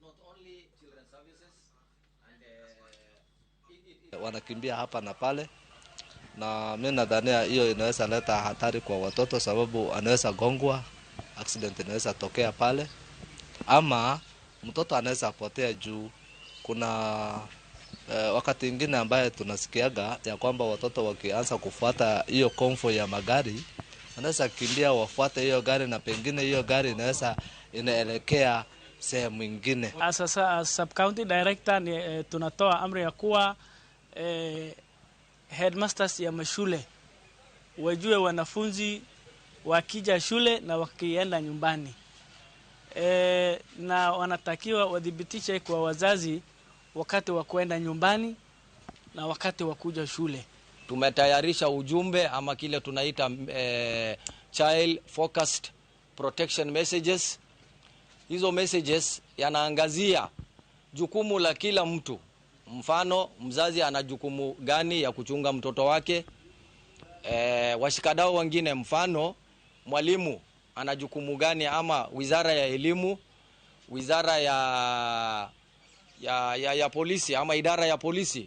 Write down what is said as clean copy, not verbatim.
Not only children services and it Wanakimbia hapa na pale, na mi nadhania hiyo inaweza leta hatari kwa watoto, sababu anaweza gongwa, accident inaweza tokea pale, ama mtoto anaweza potea juu kuna wakati ingine ambaye tunasikiaga ya kwamba watoto wakianza kufuata hiyo convoy ya magari wanaweza kimbia wafuate hiyo gari, na pengine hiyo gari inaweza inaelekea sehemu ingine. Sasa sub county director ni, tunatoa amri ya kuwa headmasters ya mashule wajue wanafunzi wakija shule na wakienda nyumbani, na wanatakiwa wadhibitishe kwa wazazi wakati wa kuenda nyumbani na wakati wa kuja shule. Tumetayarisha ujumbe ama kile tunaita child focused protection messages. Hizo messages yanaangazia jukumu la kila mtu. Mfano, mzazi ana jukumu gani ya kuchunga mtoto wake? Washikadau wengine, mfano mwalimu ana jukumu gani, ama wizara ya elimu, wizara ya polisi ama idara ya polisi.